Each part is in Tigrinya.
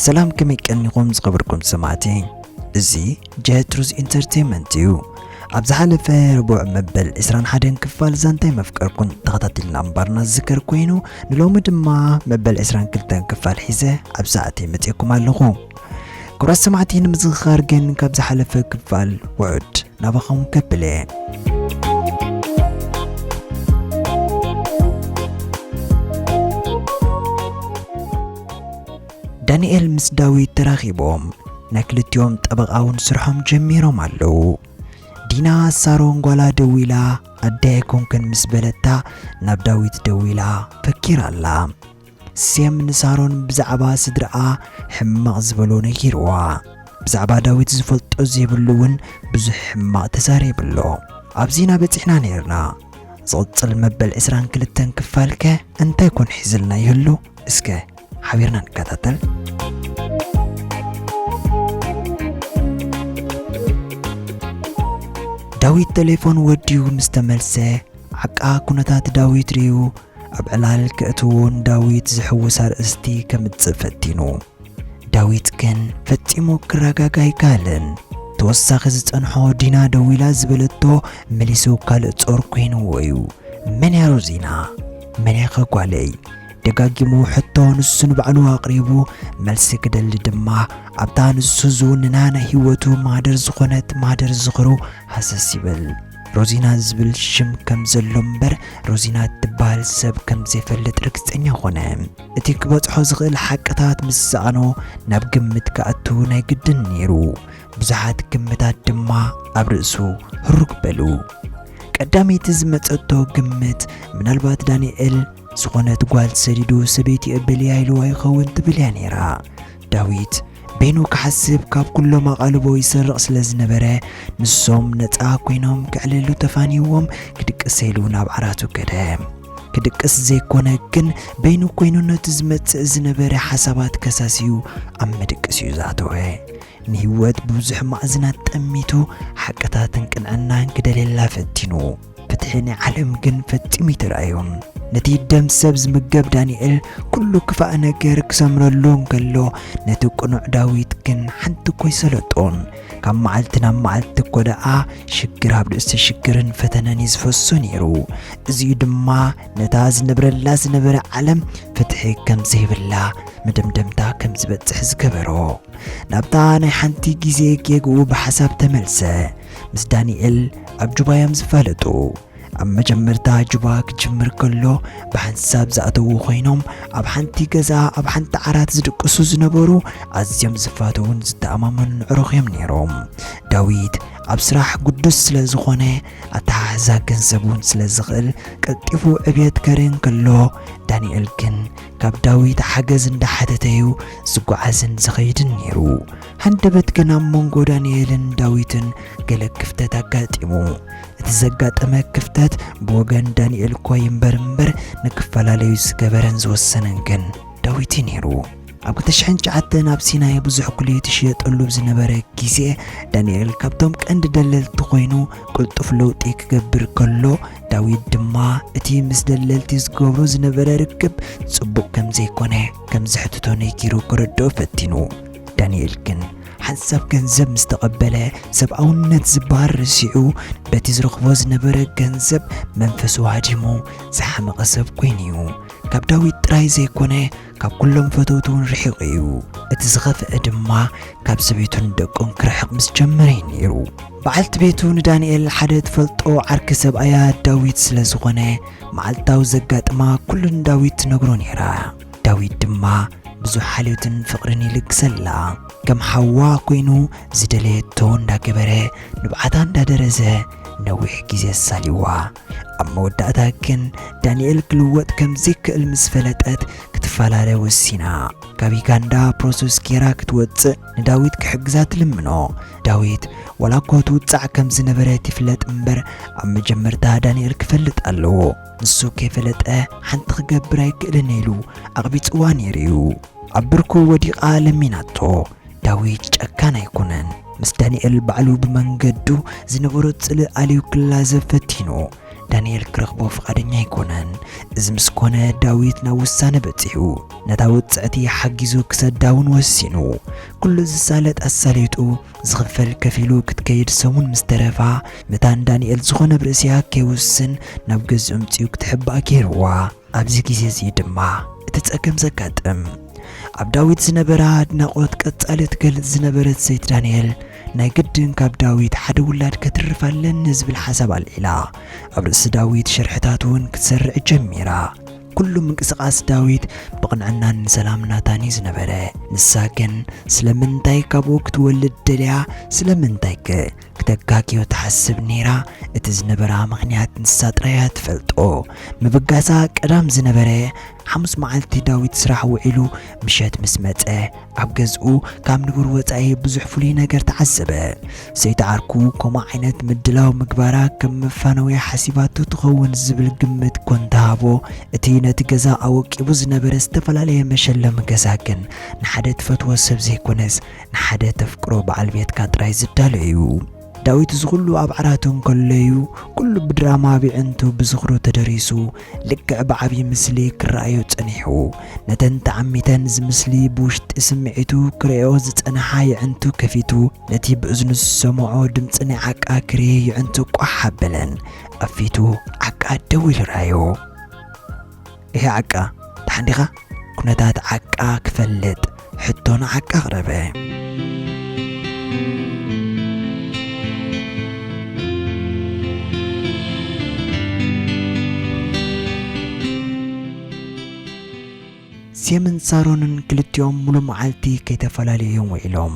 ሰላም፣ ከመይ ቀኒኹም ዝኸበርኩም ሰማዕቲ? እዚ ጀትሩዝ ኢንተርቴይንመንት እዩ። ኣብ ዝሓለፈ ረቡዕ መበል ዕስራን ሓደን ክፋል ዛንታይ መፍቀርኩን ተኸታቲልና እምባርና ዝዝከር ኮይኑ፣ ንሎሚ ድማ መበል ዕስራን ክልተን ክፋል ሒዘ ኣብ ሰዓተይ መጺእኩም ኣለኹ። ክቡራት ሰማዕቲ፣ ንምዝኽኻር ግን ካብ ዝሓለፈ ክፋል ውዑድ ናባኹም ከብል እየ። ዳንኤል ምስ ዳዊት ተራኺቦም ናይ ክልቲኦም ጠበቓ እውን ስርሖም ጀሚሮም ኣለዉ። ዲና ሳሮን ጓላ ደዊላ ኣደ ኣይኮንክን ምስ በለታ ናብ ዳዊት ደዊላ ፈኪራ ኣላ። ሴም ንሳሮን ብዛዕባ ስድራኣ ሕማቕ ዝበሎ ነጊርዋ። ብዛዕባ ዳዊት ዝፈልጦ ዘይብሉ እውን ብዙሕ ሕማቕ ተዛሪብሎ። ኣብዚ ኢና በጺሕና ነይርና። ዝቕጽል መበል ዕስራን ክልተን ክፋልከ እንታይ ኮን ሒዝልና ይህሉ? እስከ ሓቢርና ንከታተል። ዳዊት ቴሌፎን ወዲኡ ምስ ተመልሰ፣ ዓቃ ኩነታት ዳዊት ርእዩ ኣብ ዕላል ከእትዎ ንዳዊት ዝሕውስ ኣርእስቲ ከምጽእ ፈቲኑ። ዳዊት ግን ፈጺሙ ክረጋጋ ኣይከኣለን። ተወሳኺ ዝጸንሖ ዲና ደዊላ ዝበለቶ መሊሱ ካልእ ጾር ኮይንዎ እዩ። መን እያ ሮዚና? መን እያ ኸ ጓለይ? ደጋጊሙ ሕቶ ንሱ ንባዕሉ ኣቕሪቡ መልሲ ክደሊ ድማ ኣብታ ንሱ ዝውንና ናይ ህይወቱ ማህደር ዝኾነት ማህደር ዝኽሩ ሃሰስ ይብል። ሮዚና ዝብል ሽም ከም ዘሎ እምበር ሮዚና እትበሃል ሰብ ከም ዘይፈልጥ ርግጸኛ ኾነ። እቲ ክበጽሖ ዝኽእል ሓቅታት ምስ ሰኣኖ ናብ ግምት ክኣቱ ናይ ግድን ነይሩ። ብዙሓት ግምታት ድማ ኣብ ርእሱ ህሩግ በሉ። ቀዳመይቲ ዝመጸቶ ግምት ምናልባት ዳንኤል ዝኾነት ጓል ሰዲዱ ሰበይቲ እበልያ ኢልዋ ይኸውን ትብል እያ ነይራ። ዳዊት በይኑ ክሓስብ ካብ ኩሎም ኣቓልቦ ይሰርቕ ስለ ዝነበረ፣ ንሶም ነጻ ኮይኖም ከዕልሉ ተፋንይዎም ክድቅስ ኢሉ ናብ ዓራቱ ከደ። ክድቅስ ዘይኮነ ግን በይኑ ኮይኑ ነቲ ዝመጽእ ዝነበረ ሓሳባት ከሳስዩ ኣብ ምድቅስ እዩ ዝኣተወ። ንህይወት ብብዙሕ ማዕዝናት ጠሚቱ ሓቅታትን ቅንዕናን ክደልየላ ፈቲኑ። ፍትሒ ናይ ዓለም ግን ፈጺሙ ኣይተራእዮን። ነቲ ደም ሰብ ዝምገብ ዳንኤል ኩሉ ክፋእ ነገር ክሰምረሉ እንከሎ፣ ነቲ ቅኑዕ ዳዊት ግን ሓንቲ እኮ ኣይሰለጦን። ካብ መዓልቲ ናብ መዓልቲ እኮ ደኣ ሽግር ኣብ ልዕሊ ሽግርን ፈተነን እዩ ዝፈሶ ነይሩ። እዚኡ ድማ ነታ ዝነብረላ ዝነበረ ዓለም ፍትሒ ከም ዘይብላ መደምደምታ ከም ዝበጽሕ ዝገበሮ። ናብታ ናይ ሓንቲ ግዜ ጌግኡ ብሓሳብ ተመልሰ። ምስ ዳንኤል ኣብ ጁባ እዮም ዝፋለጡ። ኣብ መጀመርታ ጁባ ክጅምር ከሎ ብሓንሳብ ዝኣተዉ ኮይኖም፣ ኣብ ሓንቲ ገዛ ኣብ ሓንቲ ዓራት ዝድቅሱ ዝነበሩ ኣዝዮም ዝፋተዉን ዝተኣማመኑን ኣዕሩኽ እዮም ነይሮም። ዳዊት ኣብ ስራሕ ግዱስ ስለ ዝኾነ፣ ኣተሓሕዛ ገንዘብ እውን ስለ ዝኽእል፣ ቀልጢፉ ዕብየት ከርኢ እንከሎ፣ ዳንኤል ግን ካብ ዳዊት ሓገዝ እንዳሓተተ እዩ ዝጓዓዝን ዝኸይድን ነይሩ። ሃንደበት ግን ኣብ መንጎ ዳንኤልን ዳዊትን ገለ ክፍተት ኣጋጢሙ። እቲ ዘጋጠመ ክፍተት ብወገን ዳንኤል እኳ ይንበር እምበር፣ ንክፈላለዩ ዝገበረን ዝወሰነን ግን ዳዊት እዩ ነይሩ። ኣብ ክልተ ሽሕን ትሽዓተን ኣብ ሲናይ ብዙሕ ኩሌት ይሽየጠሉ ኣብ ዝነበረ ግዜ፣ ዳንኤል ካብቶም ቀንዲ ደለልቲ ኮይኑ ቅልጡፍ ለውጢ ክገብር ከሎ፣ ዳዊት ድማ እቲ ምስ ደለልቲ ዝገብሮ ዝነበረ ርክብ ጽቡቕ ከም ዘይኮነ ከም ዘሕትቶ ነጊሩ ክረድኦ ፈቲኑ። ዳንኤል ግን ሓንሳብ ገንዘብ ምስ ተቐበለ፣ ሰብኣውነት ዝበሃል ረሲዑ፣ በቲ ዝረኽቦ ዝነበረ ገንዘብ መንፈሱ ሃዲሙ ዝሓመቐ ሰብ ኮይኑ እዩ። ካብ ዳዊት ጥራይ ዘይኮነ፣ ካብ ኩሎም ፈተውቱ እውን ርሒቑ እዩ። እቲ ዝኸፍአ ድማ ካብ ሰበይቱን ደቁን ክርሕቕ ምስ ጀመረ እዩ ነይሩ። በዓልቲ ቤቱ ንዳንኤል ሓደ ትፈልጦ ዓርኪ ሰብኣያ ዳዊት ስለ ዝኾነ፣ መዓልታዊ ዘጋጥማ ኩሉ ንዳዊት ትነግሮ ነይራ። ዳዊት ድማ ብዙሕ ሓልዮትን ፍቕርን ይልግሰላ። ከም ሓዋ ኮይኑ ዝደለየቶ እንዳገበረ፣ ንብዓታ እንዳደረዘ ነዊሕ ግዜ ኣሳልይዋ። ኣብ መወዳእታ ግን ዳንኤል ክልወጥ ከም ዘይክእል ምስ ፈለጠት ክትፈላለ ወሲና። ካብ ዩጋንዳ ፕሮሰስ ጌራ ክትወጽእ ንዳዊት ክሕግዛ ትልምኖ። ዳዊት ዋላ እኮ ትውጻዕ ከም ዝነበረት ይፍለጥ እምበር፣ ኣብ መጀመርታ ዳንኤል ክፈልጥ ኣለዎ። ንሱ ከይፈለጠ ሓንቲ ክገብር ኣይክእልን ኢሉ ኣቕቢጽዋ ነይሩ እዩ። ኣብ ብርኩ ወዲቓ ለሚናቶ። ዳዊት ጨካን ኣይኮነን። ምስ ዳንኤል ባዕሉ ብመንገዱ ዝነበሮ ጽልእ ኣልዩ ክላዘብ ፈቲኑ። ዳንኤል ክረኽቦ ፍቓደኛ ኣይኮነን። እዚ ምስ ኮነ ዳዊት ናብ ውሳነ በጺሑ፣ ነታ ውጽዕቲ ሓጊዙ ክሰዳ እውን ወሲኑ። ኩሉ ዝሳለጥ ኣሳሊጡ ዝኽፈል ከፊሉ ክትከይድ ሰሙን ምስ ተረፋ፣ መታን ዳንኤል ዝኾነ ብርእሲኣ ከይውስን ናብ ገዝኡ ምጽኡ ክትሕባእ ገይርዋ። ኣብዚ ግዜ እዚ ድማ እቲ ጸገም ዘጋጥም። ኣብ ዳዊት ዝነበራ ኣድናቖት ቀጻሊ ትገልጽ ዝነበረት ሰይቲ ዳንኤል፣ ናይ ግድን ካብ ዳዊት ሓደ ውላድ ከትርፍ ኣለኒ ዝብል ሓሳብ ኣልዒላ፣ ኣብ ርእሲ ዳዊት ሽርሕታት እውን ክትሰርዕ ጀሚራ። ኩሉ ምንቅስቓስ ዳዊት ብቕንዕናን ንሰላም ናታን እዩ ዝነበረ። ንሳ ግን ስለምንታይ ካብኡ ክትወልድ ደልያ? ስለምንታይከ ክተጋግዮ ትሓስብ ነይራ? እቲ ዝነበራ ምኽንያት ንሳ ጥራይ እያ ትፈልጦ። ምብጋሳ ቀዳም ዝነበረ። ሓሙስ መዓልቲ ዳዊት ስራሕ ውዒሉ ምሸት ምስ መጸ፣ ኣብ ገዝኡ ካብ ንቡር ወጻኢ ብዙሕ ፍሉይ ነገር ተዓዘበ። ሰይቲ ዓርኩ ከምኡ ዓይነት ምድላው ምግባራ ከም መፋነዊ ሓሲባቶ ትኸውን ዝብል ግምት ኮን ተሃቦ። እቲ ነቲ ገዛ ኣወቂቡ ዝነበረ ዝተፈላለየ መሸለሚ ገዛ ግን ንሓደ ትፈትዎ ሰብ ዘይኮነስ ንሓደ ተፍቅሮ በዓል ቤትካ ጥራይ ዝዳሎ እዩ። ዳዊት እዚ ኩሉ ኣብ ዓራቱ እንከሎ እዩ ኩሉ ብድራማ ኣብ የዕንቱ ብዝኽሩ ተደሪሱ ልክዕ ብዓብዪ ምስሊ ክረኣዮ ጸኒሑ። ነተን ተዓሚተን እዚ ምስሊ ብውሽጢ ስምዒቱ ክርእዮ ዝጸንሓ የዕንቱ ከፊቱ ነቲ ብእዝኑ ዝሰምዖ ድምጺ ናይ ዓቃ ክርኢ የዕንቱ ቋሕ ኣበለን። ኣብ ፊቱ ዓቃ ደው ኢሉ ረኣዮ። እሄ ዓቃ፣ ደሓን ዲኻ? ኩነታት ዓቃ ክፈልጥ ሕቶ ንዓቃ ኣቕረበ። ሴምን ሳሮንን ክልቲኦም ሙሉ መዓልቲ ከይተፈላለዩ እዮም ውዒሎም።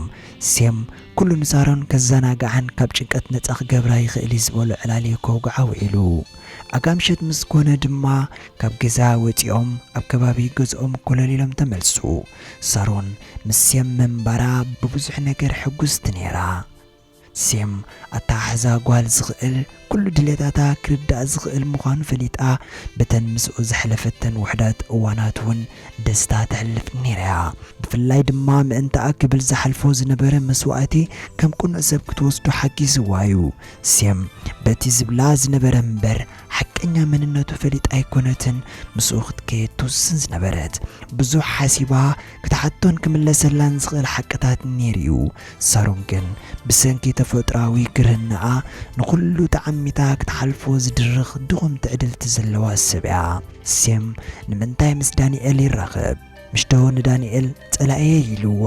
ሴም ኩሉ ንሳሮን ከዘናግዓን ካብ ጭንቀት ነጻ ክገብራ ይኽእል እዩ ዝበሎ ዕላል እዩ ከውግዓ ውዒሉ። ኣጋ ምሸት ምስ ኮነ ድማ ካብ ገዛ ወጺኦም ኣብ ከባቢ ገዝኦም ኮለል ኢሎም ተመልሱ። ሳሮን ምስ ሴም ምንባራ ብብዙሕ ነገር ሕጉስቲ ነይራ። ሴም ኣተሓሕዛ ጓል ዝኽእል፣ ኩሉ ድሌታታ ክርዳእ ዝኽእል ምዃኑ ፈሊጣ፣ በተን ምስኡ ዘሕለፈተን ውሑዳት እዋናት እውን ደስታ ተሕልፍ ነይራ እያ። ብፍላይ ድማ ምእንታኣ ክብል ዝሓልፎ ዝነበረ መስዋእቲ ከም ቅኑዕ ሰብ ክትወስዶ ሓጊዝዋ እዩ። ሴም በቲ ዝብላ ዝነበረ እምበር ሓቀኛ መንነቱ ፈሊጣ ኣይኮነትን ምስኡ ክትከየድ ትውስን ዝነበረት። ብዙሕ ሓሲባ ክትሓቶን ክምለሰላን ዝኽእል ሓቅታት ነይሩ እዩ። ሳሮን ግን ብሰንኪ ተፈጥሮኣዊ ግርህናኣ ንኹሉ ተዓሚታ ክትሓልፎ ዝድርኽ ድኹም ትዕድልቲ ዘለዋ ሰብ እያ። ሴም ንምንታይ ምስ ዳንኤል ይራኸብ? ምሽቶ ንዳንኤል ጸላእየ ኢልዋ፣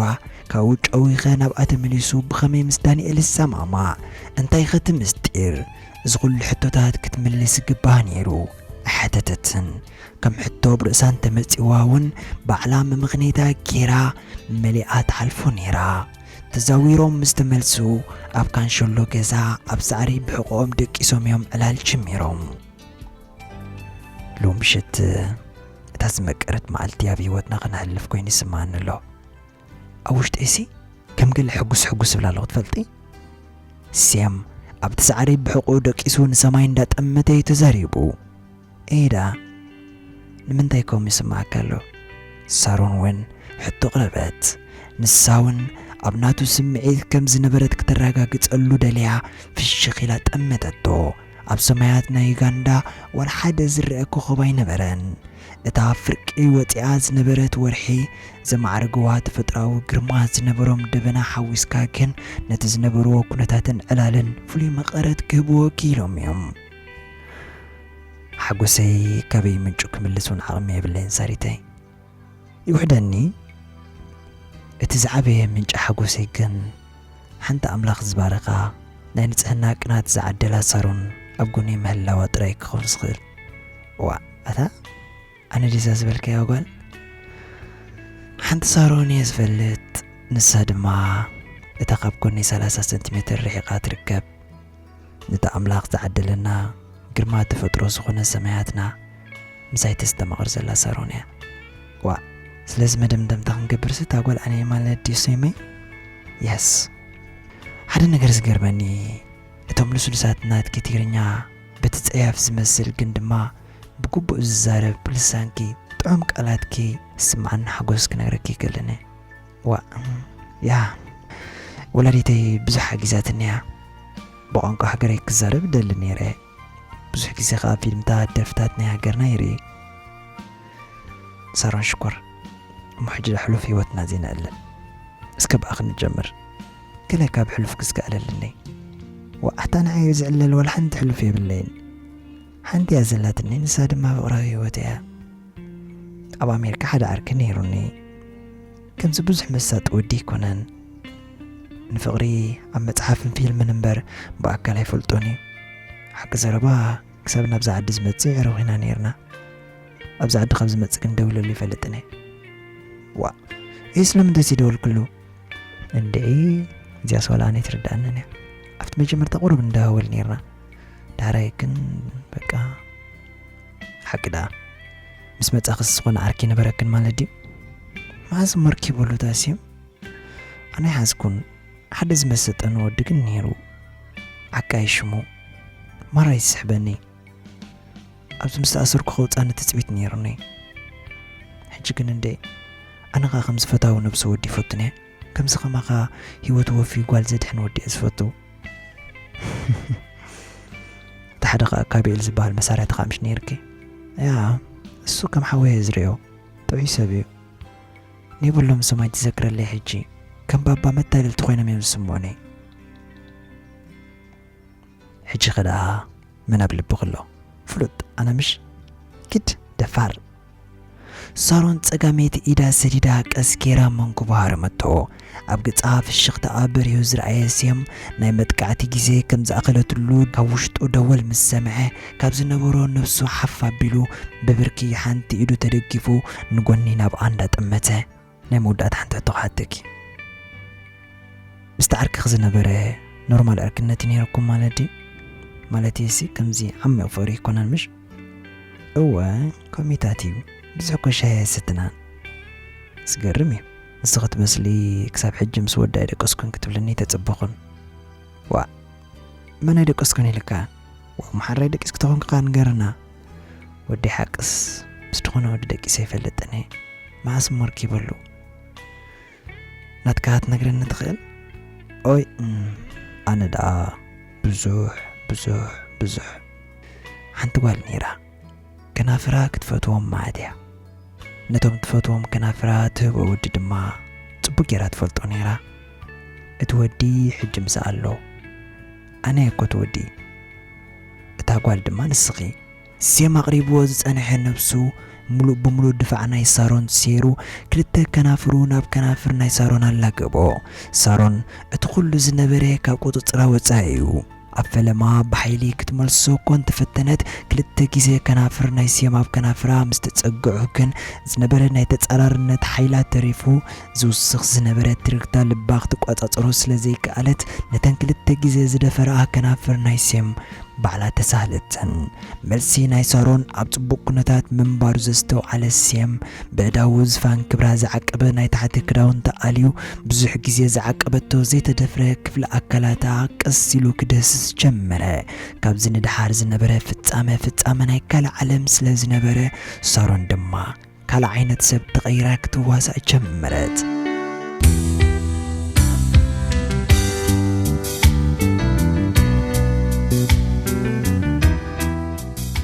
ካብኡ ጨዊኸ ናብኣ ተመሊሱ ብኸመይ ምስ ዳንኤል ይሰማማዕ? እንታይ ኸ እቲ ምስጢር? እዚ ኹሉ ሕቶታት ክትምልስ ይግባእ ነይሩ። ኣይሓተተትን። ከም ሕቶ ኣብ ርእሳ እንተመጺዋ እውን ባዕላ መመኽነይታ ገይራ መሊኣ ትሓልፎ ነይራ። ተዛዊሮም ምስ ተመልሱ ኣብ ካንሸሎ ገዛ ኣብ ሳዕሪ ብሕቖኦም ደቂሶም እዮም ዕላል ጀሚሮም። ሎሚ ምሸት እታ ዝመቀረት መዓልቲ ኣብ ህይወትና ክነሕልፍ ኮይኑ ይስምዓኒ ኣሎ። ኣብ ውሽጠይሲ ከም ገለ ሕጉስ ሕጉስ እብላ ኣለኹ ትፈልጢ? ሴም ኣብቲ ሳዕሪ ብሕቖኡ ደቂሱ ንሰማይ እንዳጠመተ እዩ ተዛሪቡ። ኤዳ ንምንታይ ከምኡ ይስምዓካ ኣሎ? ሳሮን እውን ሕቶ ኣቕረበት። ንሳ እውን ኣብ ናቱ ስምዒት ከም ዝነበረት ክተረጋግጸሉ ደልያ ፍሽኽ ኢላ ጠመተቶ። ኣብ ሰማያት ናይ ዩጋንዳ ዋላ ሓደ ዝረአ ኮኸብ ኣይነበረን። እታ ፍርቂ ወጺኣ ዝነበረት ወርሒ ዘማዕረግዋ ተፈጥሮኣዊ ግርማ ዝነበሮም ደበና ሓዊስካ ግን ነቲ ዝነበርዎ ኩነታትን ዕላልን ፍሉይ መቐረት ክህብዎ ክኢሎም እዮም። ሓጎሰይ ካበይ ምንጩ ክምልስ እውን ዓቕሚ የብለይን ሳሪተይ። ይውሕደኒ፣ እቲ ዝዓበየ ምንጪ ሓጎሰይ ግን ሓንቲ ኣምላኽ ዝባረኻ ናይ ንጽህና ቅናት ዝዓደላ ሳሮን ኣብ ጎነይ ምህላዋ ጥራይ ክኸውን ዝኽእል። ዋእ፣ ኣታ ኣነ ድዛ ዝበልካያ ጓል? ሓንቲ ሳሮን እየ ዝፈልጥ፣ ንሳ ድማ እታ ካብ ጎነይ ሰላሳ ሰንቲሜተር ርሒቓ ትርከብ። ነቲ ኣምላኽ ዝዓደለና ግርማ ተፈጥሮ ዝኾነ ሰማያትና ምሳይ ተስተማቕር ዘላ ሳሮን እያ። ዋእ፣ ስለዚ መደምደምታ ክንገብርሲ እታ ጓል ኣነ እየ ማለት ድዩ ሴመይ? የስ። ሓደ ነገር ዝገርመኒ፣ እቶም ልስሉሳት ናትኪ ትግርኛ በቲ ጸያፍ ዝመስል ግን ድማ ብግቡእ ዝዛረብ ልሳንኪ፣ ጥዑም ቃላትኪ ዝስምዓኒ ሓጎስ ክነግረኪ ይክእልን እየ። ዋእ፣ ያ፣ ወላዲተይ ብዙሕ ሓጊዛትኒ እያ። ብቋንቋ ሃገረይ ክዛረብ እደሊ ነይረ። ብዙሕ ግዜ ከኣ ፊልምታት፣ ደርፍታት ናይ ሃገርና ይርኢ። ሳሮን ሽኮር፣ እሞ ሕጂ ዶ ሕሉፍ ህይወትና ዘይነዕልል? እስከ ብኣኺ ንጀምር። ገለ ካብ ሕሉፍኪ እስከ ዕለልለይ። ዋእ፣ ኣታ ንዓይ እዩ ዝዕለል፣ ዋላ ሓንቲ ሕሉፍ የብለይን። ሓንቲ እያ ዘላትኒ፣ ንሳ ድማ ፍቕራዊ ህይወት እያ። ኣብ ኣሜሪካ ሓደ ዓርኪ ነይሩኒ። ከምዚ ብዙሕ መሳጢ ወዲ ኣይኮነን። ንፍቕሪ ኣብ መጽሓፍን ፊልምን እምበር ብኣካል ኣይፈልጦን እዩ። ሓቂ ዘረባ ክሳብ ናብዛ ዓዲ ዝመጽእ የዕሩኽ ኢና ነይርና። ኣብዚ ዓዲ ካብ ዝመጽእ ግን ደዊለሉ ይፈልጥን እየ። ዋእ፣ እየ ስለምንታይ ዘይደወልክሉ? እንድዒ፣ እዚኣስ ዋላ ኣነ ኣይትርድኣንን እያ። ኣብቲ መጀመርታ ቁሩብ ንደዋወል ነይርና። ዳሕራይ ግን በቃ፣ ሓቂ ደኣ ምስ መጻእክስ ዝኾነ ዓርኪ ነበረክን ማለት ድዩ? መዓስ እሞ ኣርኪበሉ እታ ስም? ኣነ ኣይሓዝኩን። ሓደ ዝመሰጠኒ ወዲ ግን ነይሩ። ዓቃይ ሽሙ ማራ ይስሕበኒ። ኣብዚ ምስ ተኣሰርኩ ከውጻኒ ትጽቢት ነይሩኒ። ሕጂ ግን እንዴ፣ ኣነ ኸኣ ከምዚ ፈታዊ ነብሱ ወዲ ይፈቱን እየ። ከምዚ ኸማኻ ህይወቱ ወፍዩ ጓል ዘድሕን ወዲ እየ ዝፈቱ። እቲ ሓደ ኸኣ ካቢኤል ዝበሃል መሳርሕቲ ኸኣ ምሽ ነይርኪ? ያ፣ እሱ ከም ሓወይ እየ ዝርእዮ። ጥዑይ ሰብ እዩ። ነይበሎም ስም ኣይትዘክረለይ ሕጂ። ከም ባባ መታለልቲ ኮይኖም እዮም ዝስምዑኒ። ሕጂ ኸ ደኣ መን ኣብ ልብኺ ኣሎ? ፍሉጥ፣ ኣነ ምሽ? ኪድ፣ ደፋር። ሳሮን ጸጋመይቲ ኢዳ ሰዲዳ ቀስ ጌራ መንኩቡ ሃረመቶ። ኣብ ገጻ ፍሽኽታኣ በሪሁ ዝረኣየ ሴም፣ ናይ መጥቃዕቲ ግዜ ከም ዝኣኸለትሉ ካብ ውሽጡ ደወል ምስ ሰምዐ፣ ካብ ዝነበሮ ነብሱ ሓፍ ኣቢሉ፣ ብብርኪ ሓንቲ ኢዱ ተደጊፉ ንጎኒ ናብኣ እንዳጠመተ፣ ናይ መወዳእታ ሓንቲ ሕቶ ክሓተኪ። ምስቲ ዓርክኺ ዝነበረ ኖርማል ዕርክነት እዩ ነይርኩም ማለት ድዩ? ማለተይሲ ከምዚ ዓሚቕ ፍቕሪ ኣይኮነን ምሽ? እወ፣ ኮሚታት እዩ። ብዙሕ እኮ ሻሂ ኣይሰትናን። ዝገርም እዩ። ንስኺ ትመስሊ ክሳብ ሕጂ ምስ ወዲ ኣይደቀስኩን ክትብልኒ ኣይተጸበኹን። ዋእ፣ መን ኣይደቀስኩን ኢልካ? ዋእ፣ መሓራይ ደቂስኪ ተኾንኪ ከኣ ንገርና። ወደይ ሓቅስ ምስ ዝኾነ ወዲ ደቂሰ ኣይፈልጥን እየ። መዓስ እሞ ኣርኪበሉ? ናትካ ክትነግረኒ ትኽእል? ኦይ፣ እም፣ ኣነ ደኣ ብዙሕ፣ ብዙሕ፣ ብዙሕ። ሓንቲ ጓል ነይራ። ከናፍራ ክትፈትዎም መዓት እያ። ነቶም ትፈትዎም ከናፍራ ትህቦ ወዲ ድማ ጽቡቕ ጌራ ትፈልጦ ነይራ። እቲ ወዲ ሕጂ ምስኣ ኣሎ። ኣነ እየ እኮ እቲ ወዲ። እታ ጓል ድማ ንስኺ። ሴም ኣቕሪብዎ ዝጸንሐ ነብሱ፣ ምሉእ ብምሉእ ድፋዕ ናይ ሳሮን ሴሩ፣ ክልተ ከናፍሩ ናብ ከናፍር ናይ ሳሮን ኣላገቦ። ሳሮን፣ እቲ ኩሉ ዝነበረ ካብ ቁጽጽራ ወጻኢ እዩ። ኣብ ፈለማ ብሓይሊ ክትመልሶ እኮ እንተፈተነት፣ ክልተ ግዜ ከናፍር ናይ ሴም ኣብ ከናፍራ ምስ ተጸግዑ ግን፣ ዝነበረ ናይ ተጻራርነት ሓይላ ተሪፉ፣ ዝውስኽ ዝነበረ ትርግታ ልባ ክትቆጻጸሮ ስለ ዘይከኣለት፣ ነተን ክልተ ግዜ ዝደፈረኣ ከናፍር ናይ ሴም ባዕላ ተሳህለተን። መልሲ ናይ ሳሮን ኣብ ጽቡቕ ኩነታት ምንባሩ ዘስተውዓለ ሴም፣ በእዳዉ ዝፋን ክብራ ዝዓቀበ ናይ ታሕቲ ክዳውንታ ኣልዩ፣ ብዙሕ ግዜ ዝዓቀበቶ ዘይተደፍረ ክፍሊ ኣካላታ ቀስ ኢሉ ክድህስስ ጀመረ። ካብዚ ንደሓር ዝነበረ ፍጻመ፣ ፍጻመ ናይ ካልእ ዓለም ስለ ዝነበረ፣ ሳሮን ድማ ካልእ ዓይነት ሰብ ተቐይራ ክትዋሳእ ጀመረት።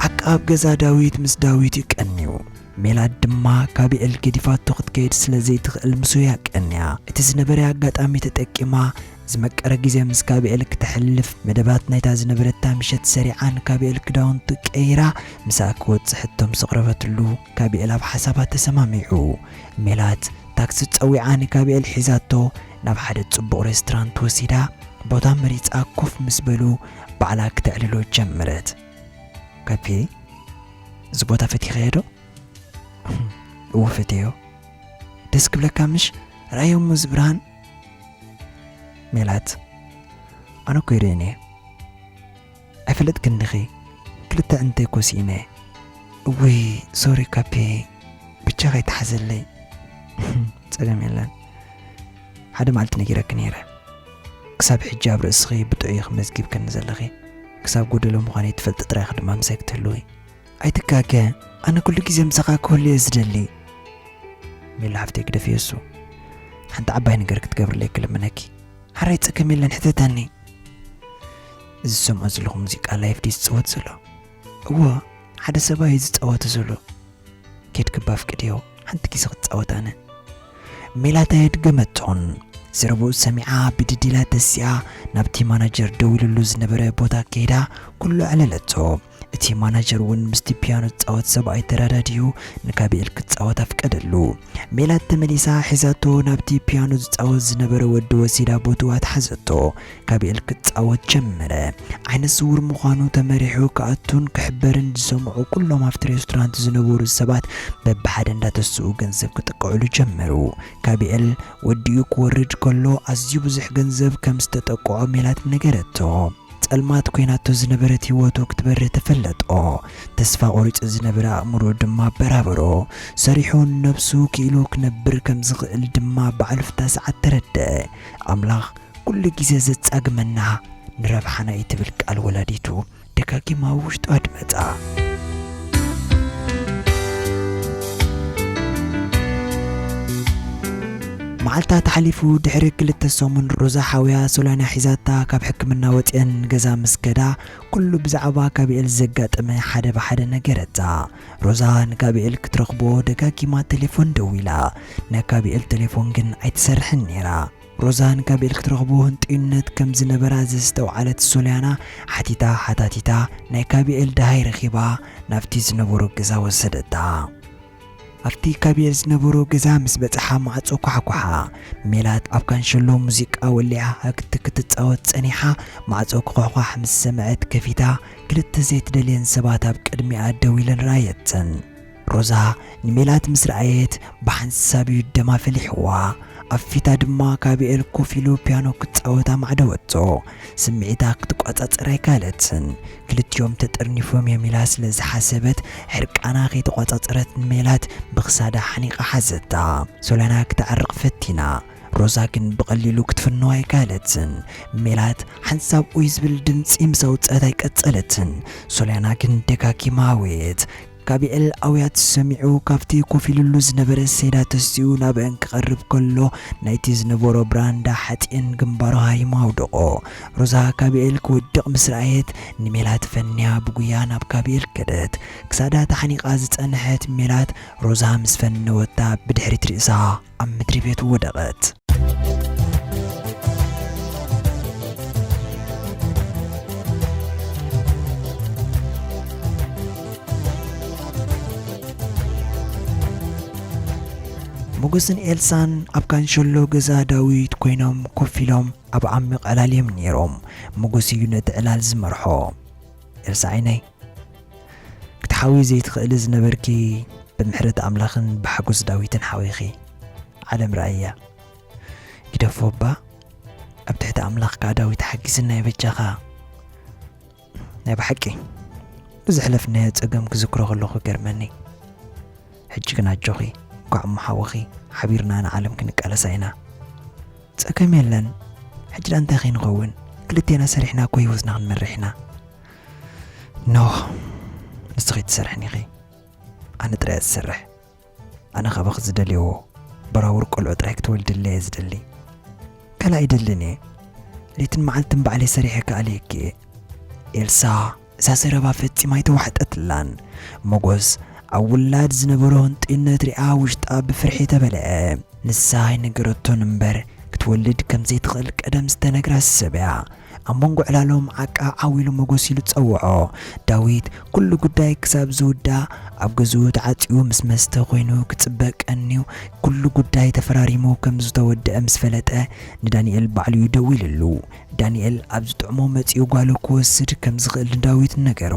ዓቃብ ገዛ ዳዊት ምስ ዳዊት እዩ ቀንዩ። ሜላት ድማ ካቢኤል ገዲፋቶ ክትከይድ ስለ ዘይትኽእል ምስኡ እያ ቀንያ። እቲ ዝነበረ ኣጋጣሚ ተጠቂማ ዝመቀረ ግዜ ምስ ካቢኤል ክተሕልፍ መደባት ናይታ ዝነበረታ ምሸት ሰሪዓ ንካቢኤል ክዳውንቱ ቀይራ ምሳኣ ክወጽእ ሕቶ ምስ ኣቕረበትሉ ካቢኤል ኣብ ሓሳባ ተሰማሚዑ። ሜላት ታክሲ ጸዊዓ ንካቢኤል ሒዛቶ ናብ ሓደ ጽቡቕ ሬስቶራንት ወሲዳ ቦታ መሪጻ ኮፍ ምስ በሉ ባዕላ ክተዕልሎ ጀመረት። ካፔ፣ እዚ ቦታ ፈቲኸዮ ዶ? እወ ፈትየዮ። ደስ ክብለካ ምሽ? ረኣዮ እሞ እዚ ብርሃን። ሜላት፣ ኣነ እኮ ይርእን እየ። ኣይፈለጥክን ዲኺ? ክልተ ዕንተ እኮ ስኢነ። እውይ፣ ሶሪ ካፔ፣ ብቻ ከይትሓዘለይ። ጸገም የለን። ሓደ መዓልቲ ነጊረኪ ነይረ። ክሳብ ሕጂ ኣብ ርእስኺ ብጥዑይኺ መዝጊብክኒ ዘለኺ። ክሳብ ጎደሎ ምዃነይ ትፈልጢ ጥራይ ኢኺ ድማ ምሳይ ክትህልዊ። ኣይትጋገ፣ ኣነ ኩሉ ግዜ ምሳኻ ክህሉ እየ ዝደሊ። ሜላ ሓፍተይ ግደፍዮ እሱ። ሓንቲ ዓባይ ነገር ክትገብርለይ ክልምነኪ። ሓራይ ጸገም የለን፣ ሕተተኒ። እዚ ዝሰምዖ ዘለኹ ሙዚቃ ላይፍ ድዩ ዝጽወት ዘሎ? እወ፣ ሓደ ሰብኣይ እዩ ዝጻወት ዘሎ። ኬድኪ እባ ኣፍቅድዮ፣ ሓንቲ ግዜ ክጻወት ኣነ። ሜላት ኣየድገመቶን። ዘረብኡ ሰሚዓ ብድድ ኢላ ተሲኣ ናብቲ ማናጀር ደዊሉሉ ዝነበረ ቦታ ከይዳ ኩሉ ኣዕለለቶ። እቲ ማናጀር እውን ምስቲ ፒያኖ ዝጻወት ሰብኣይ ተረዳዲኡ ንካቢኤል ክጻወት ኣፍቀደሉ። ሜላት ተመሊሳ ሒዛቶ ናብቲ ፒያኖ ዝጻወት ዝነበረ ወዲ ወሲዳ ቦትኡ ኣትሓዘቶ። ካቢኤል ክጻወት ጀመረ። ዓይነ ስውር ምዃኑ ተመሪሑ ክኣቱን ክሕበርን ዝሰምዑ ኩሎም ኣብቲ ሬስቶራንት ዝነበሩ ሰባት በብሓደ እንዳተስኡ ገንዘብ ክጥቅዕሉ ጀመሩ። ካቢኤል ወዲኡ ክወርድ ከሎ ኣዝዩ ብዙሕ ገንዘብ ከም ዝተጠቅዖ ሜላት ነገረቶ። ጸልማት ኮይናቶ ዝነበረት ህይወቱ ክትበርህ ተፈለጦ። ተስፋ ቆሪጹ ዝነበረ ኣእምሮ ድማ ኣበራበሮ። ሰሪሑ ንነብሱ ክኢሉ ክነብር ከም ዝኽእል ድማ ባዕሉ ፍታ ሰዓት ተረድአ። ኣምላኽ ኩሉ ግዜ ዘጻግመና ንረብሓና እዩ ትብል ቃል ወላዲቱ ደጋጊማ ኣብ ውሽጡ ኣድመጻ። መዓልታት ሓሊፉ ድሕሪ ክልተ ሰሙን ሮዛ ሓውያ ሶላና ሒዛታ ካብ ሕክምና ወጺአን ንገዛ ምስ ከዳ ኩሉ ብዛዕባ ካቢኤል ዘጋጠመ ሓደ ብሓደ ነገረታ። ሮዛ ንካቢኤል ክትረኽቦ ደጋጊማ ቴሌፎን ደዊላ። ናይ ካቢኤል ቴሌፎን ግን ኣይትሰርሕን ነይራ። ሮዛ ንካቢኤል ክትረኽቦ ህንጡይነት ከም ዝነበራ ዘስተውዓለት ሶልያና ሓቲታ ሓታቲታ ናይ ካቢኤል ደሃይ ረኺባ ናብቲ ዝነበሮ ገዛ ወሰደታ። ኣብቲ ካቢኤል ዝነበሮ ገዛ ምስ በጽሓ ማዕጾ ኳሕኳሓ። ሜላት ኣብ ካንሸሎ ሙዚቃ ወሊዓ ሃግቲ ክትጻወት ጸኒሓ ማዕጾ ክኳሕኳሕ ምስ ሰምዐት ከፊታ ክልተ ዘይትደልየን ሰባት ኣብ ቅድሚኣ ደው ኢለን ረኣየተን። ሮዛ ንሜላት ምስ ረኣየት ብሓንሳብ እዩ ደማ ፈሊሕዋ። ኣብ ፊታ ድማ ካቢኤል ኮፍ ኢሉ ፒያኖ ክጻወት ኣማዕደወቶ። ስምዒታ ክትቋጻጸር ኣይከኣለትን። ክልቲኦም ተጠርኒፎም እዮም ኢላ ስለ ዝሓሰበት ሕርቃና ከይተቋጻጸረት ንሜላት ብኽሳዳ ሓኒቓ ሓዘታ። ሶላና ክተዕርቕ ፈቲና። ሮዛ ግን ብቐሊሉ ክትፍንዋ ኣይከኣለትን። ሜላት ሓንሳብ ኡይ ዝብል ድምጺ ምስ ኣውጸአት ኣይቀጸለትን። ሶልያና ግን ደጋጊማ ኣወየት። ካቢኤል ኣውያት ሰሚዑ ካብቲ ኮፍ ኢሉሉ ዝነበረ ሴዳ ተሲኡ ናብአን ክቐርብ ከሎ ናይቲ ዝነበሮ ብራንዳ ሓጺአን ግንባሩ ሃሪሙ ኣውደቖ። ሮዛ ካቢኤል ክወድቕ ምስ ረኣየት ንሜላት ፈንያ ብጉያ ናብ ካቢኤል ከደት። ክሳዳ ተሓኒቓ ዝጸንሐት ሜላት ሮዛ ምስ ፈነወታ ብድሕሪት ርእሳ ኣብ ምድሪ ቤት ወደቐት። ሞጎስን ኤልሳን ኣብ ካንሸሎ ገዛ ዳዊት ኮይኖም ኮፍ ኢሎም ኣብ ዓሚቕ ዕላል እዮም ነይሮም። ሞጎስ እዩ ነቲ ዕላል ዝመርሖ። ኤልሳ ዓይነይ፣ ክትሓውዪ ዘይትኽእሊ ዝነበርኪ ብምሕረት ኣምላኽን ብሓጎስ ዳዊትን ሓዊኺ ዓለም ረኣያ። ግደፎ እባ፣ ኣብ ትሕቲ ኣምላኽ ከኣ ዳዊት ሓጊዝና ይበጃኻ። ናይ ብሓቂ ንዘሕለፍናዮ ጸገም ክዝክሮ ከለኹ ይገርመኒ። ሕጂ ግን ኣጆኺ፣ እንኳዕ እሞ ሓወኺ ሓቢርና ንዓለም ክንቃለሳ ኢና። ጸገም የለን። ሕጂ ደኣ እንታይ ከይንኸውን? ክልቴና ሰሪሕና እኮ ህይወትና ክንመርሕ ኢና። ኖ፣ ንስኺ ትሰርሕን ኢኺ። ኣነ ጥራይ እየ ዝሰርሕ። ኣነ ካባኺ ዝደልዮ በራውር ቆልዑ ጥራይ ክትወልድለይ እየ ዝደሊ። ካልእ ኣይደልን እየ። ለይትን መዓልትን ባዕለይ ሰሪሐ ክኣልየኪ እየ። ኤልሳ እዛ ዘረባ ፈጺማ ኣይተዋሕጠትላን። ሞጎስ ኣብ ውላድ ዝነበሮ ህንጡይነት ሪኣ ውሽጣ ብፍርሒ ተበልዐ። ንሳ ኣይነገረቶን እምበር፣ ክትወልድ ከም ዘይትኽእል ቀደም ዝተነግራ ሰብ እያ። ኣብ መንጎ ዕላሎም ዓቃ ዓው ኢሉ ሞጎስ ኢሉ ጸውዖ። ዳዊት ኩሉ ጉዳይ ክሳብ ዝውዳእ ኣብ ገዝኡ ተዓጽዩ ምስ መስተ ኮይኑ ክጽበ ቀንዩ፣ ኩሉ ጉዳይ ተፈራሪሙ ከም ዝተወድአ ምስ ፈለጠ፣ ንዳንኤል ባዕሉ እዩ ደዊሉሉ። ዳንኤል ኣብ ዝጥዕሞ መጺኡ ጓሉ ክወስድ ከም ዝኽእል ንዳዊት ነገሮ።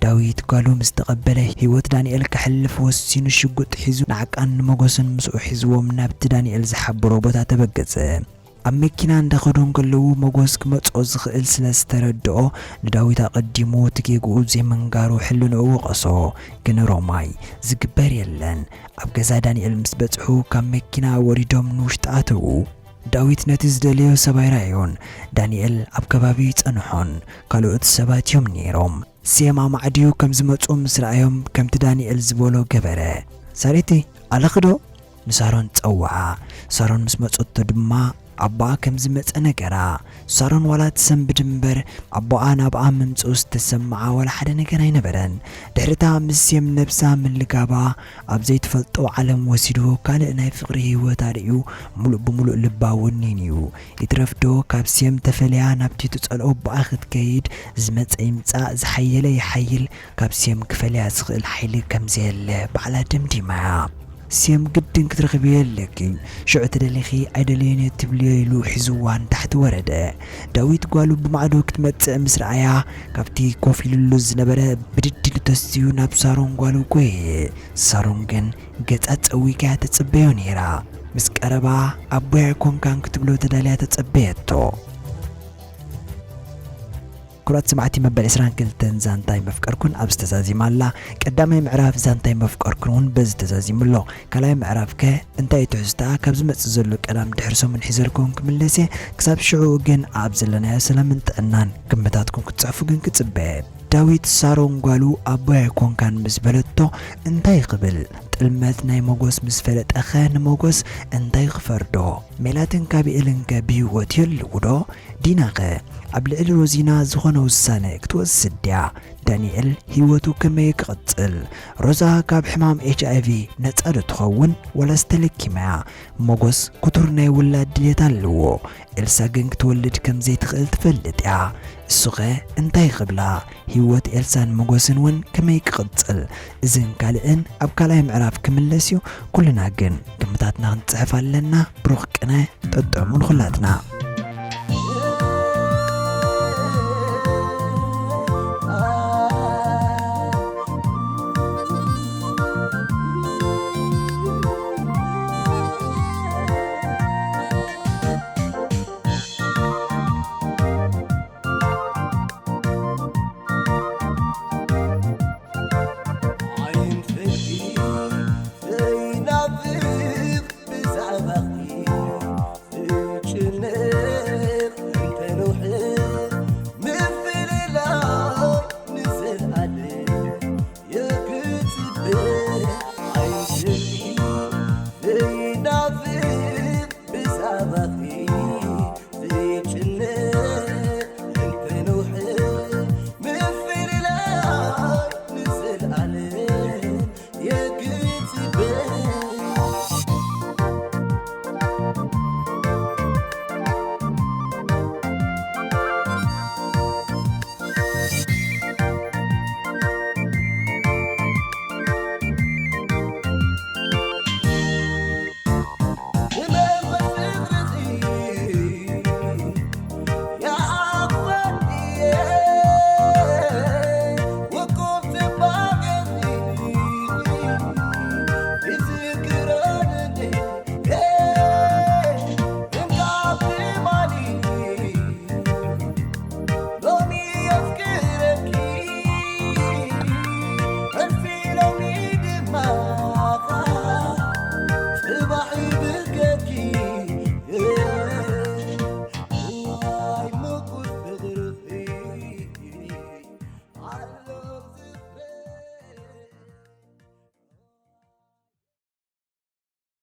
ዳዊት ጓሉ ምስ ተቐበለ፣ ህይወት ዳንኤል ከሕልፍ ወሲኑ ሽጉጥ ሒዙ ንዓቃን ንሞጎስን ምስኡ ሒዝዎም ናብቲ ዳንኤል ዝሓበሮ ቦታ ተበገሰ። ኣብ መኪና እንዳኸዱ እንከለዉ ሞጎስ ክመጽኦ ዝኽእል ስለ ዝተረድኦ፣ ንዳዊት ኣቐዲሙ እቲ ጌግኡ ዘይምንጋሩ ሕልንኡ ወቐሶ። ግን ሮማይ፣ ዝግበር የለን። ኣብ ገዛ ዳንኤል ምስ በጽሑ ካብ መኪና ወሪዶም ንውሽጢ ኣተዉ። ዳዊት ነቲ ዝደለዮ ሰብ ኣይረኣዮን። ዳንኤል ኣብ ከባቢኡ ኣይጸንሖን። ካልኦት ሰባት እዮም ነይሮም። ሴም ኣማዕድዩ ከም ዝመጹ ምስ ረኣዮም ከምቲ ዳንኤል ዝበሎ ገበረ። ሳሬቲ፣ ኣለኺ ዶ? ንሳሮን ጸውዓ። ሳሮን ምስ መጸቶ ድማ ኣቦኣ ከም ዝመጸ ነገራ። ሳሮን ዋላ ትሰንብድ እምበር ኣቦኣ ናብኣ ምምጽኡ ዝተሰምዓ ዋላ ሓደ ነገር ኣይነበረን። ድሕሪታ ምስ ሴም ነብሳ ምልጋባ ኣብ ዘይትፈልጦ ዓለም ወሲዱ ካልእ ናይ ፍቕሪ ህይወት ኣርእዩ ሙሉእ ብሙሉእ ልባ ወኒኑ እዩ። ይትረፍዶ ካብ ሴም ተፈልያ ናብቲ ትጸልኦ ኣቦኣ ክትከይድ ዝመጸ ይምጻእ ዝሓየለ ይሓይል ካብ ሴም ክፈልያ ዝኽእል ሓይሊ ከም ዘየለ ባዕላ ደምዲማ እያ። ሴም ግድን ክትረኽብዮ ኣለኪ። ሽዑ ትደሊኺ ኣይደልዮን እየ ትብልዮ ኢሉ ሒዝዋ ንታሕቲ ወረደ። ዳዊት ጓሉ ብማዕዶ ክትመጽእ ምስ ረኣያ ካብቲ ኮፍ ኢሉሉ ዝነበረ ብድድ ኢሉ ተስትዩ ናብ ሳሮን ጓሉ ጎየ። ሳሮን ግን ገጻ ጸዊጋ እያ ተጸበዮ ነይራ። ምስ ቀረባ ኣቦይ ኣይኮንካን ክትብሎ ተዳልያ ተጸበየቶ። ክቡራት ሰማዕቲ መበል ዕስራን ክልተን ዛንታይ መፍቀርኩን ኣብዚ ተዛዚማ ኣላ። ቀዳማይ ምዕራፍ ዛንታይ መፍቀርኩን እውን በዚ ተዛዚሙ ኣሎ። ካልኣይ ምዕራፍ ከ እንታይ እዩ ትሕዝቶኣ? ካብ ዝመጽእ ዘሎ ቀዳም ድሕሪ ሰሙን ሒዘልኩም ክምለስ እየ። ክሳብ ሽዑ ግን ኣብ ዘለናዮ ሰላምን ጥዕናን ግምታትኩም ክትጽሕፉ ግን ክጽበ። ዳዊት ሳሮን ጓሉ ኣቦይ ኣይኮንካን ምስ በለቶ እንታይ ክብል? ጥልመት ናይ ሞጎስ ምስ ፈለጠኸ ንሞጎስ እንታይ ክፈርዶ? ሜላትን ካቢኤልን ከ ብህይወት የልዉ ዶ? ዲናኸ ኣብ ልዕሊ ሮዚና ዝኾነ ውሳነ ክትወስድ ድያ? ዳንኤል ህይወቱ ከመይ ክቕጽል? ሮዛ ካብ ሕማም ኤች ኣይ ቪ ነጻ ዶ ትኸውን ወላስ ተለኪማ እያ? ሞጎስ ክቱር ናይ ውላድ ድሌት ኣለዎ። ኤልሳ ግን ክትወልድ ከም ዘይትኽእል ትፈልጥ እያ። እሱኸ እንታይ ክብላ? ህይወት ኤልሳን ሞጎስን እውን ከመይ ክቕጽል? እዝን ካልእን ኣብ ካልኣይ ምዕራፍ ክምለስ እዩ። ኩልና ግን ግምታትና ክንጽሕፍ ኣለና። ብሩኽ ቅነ ጠጠሙ ንኹላትና።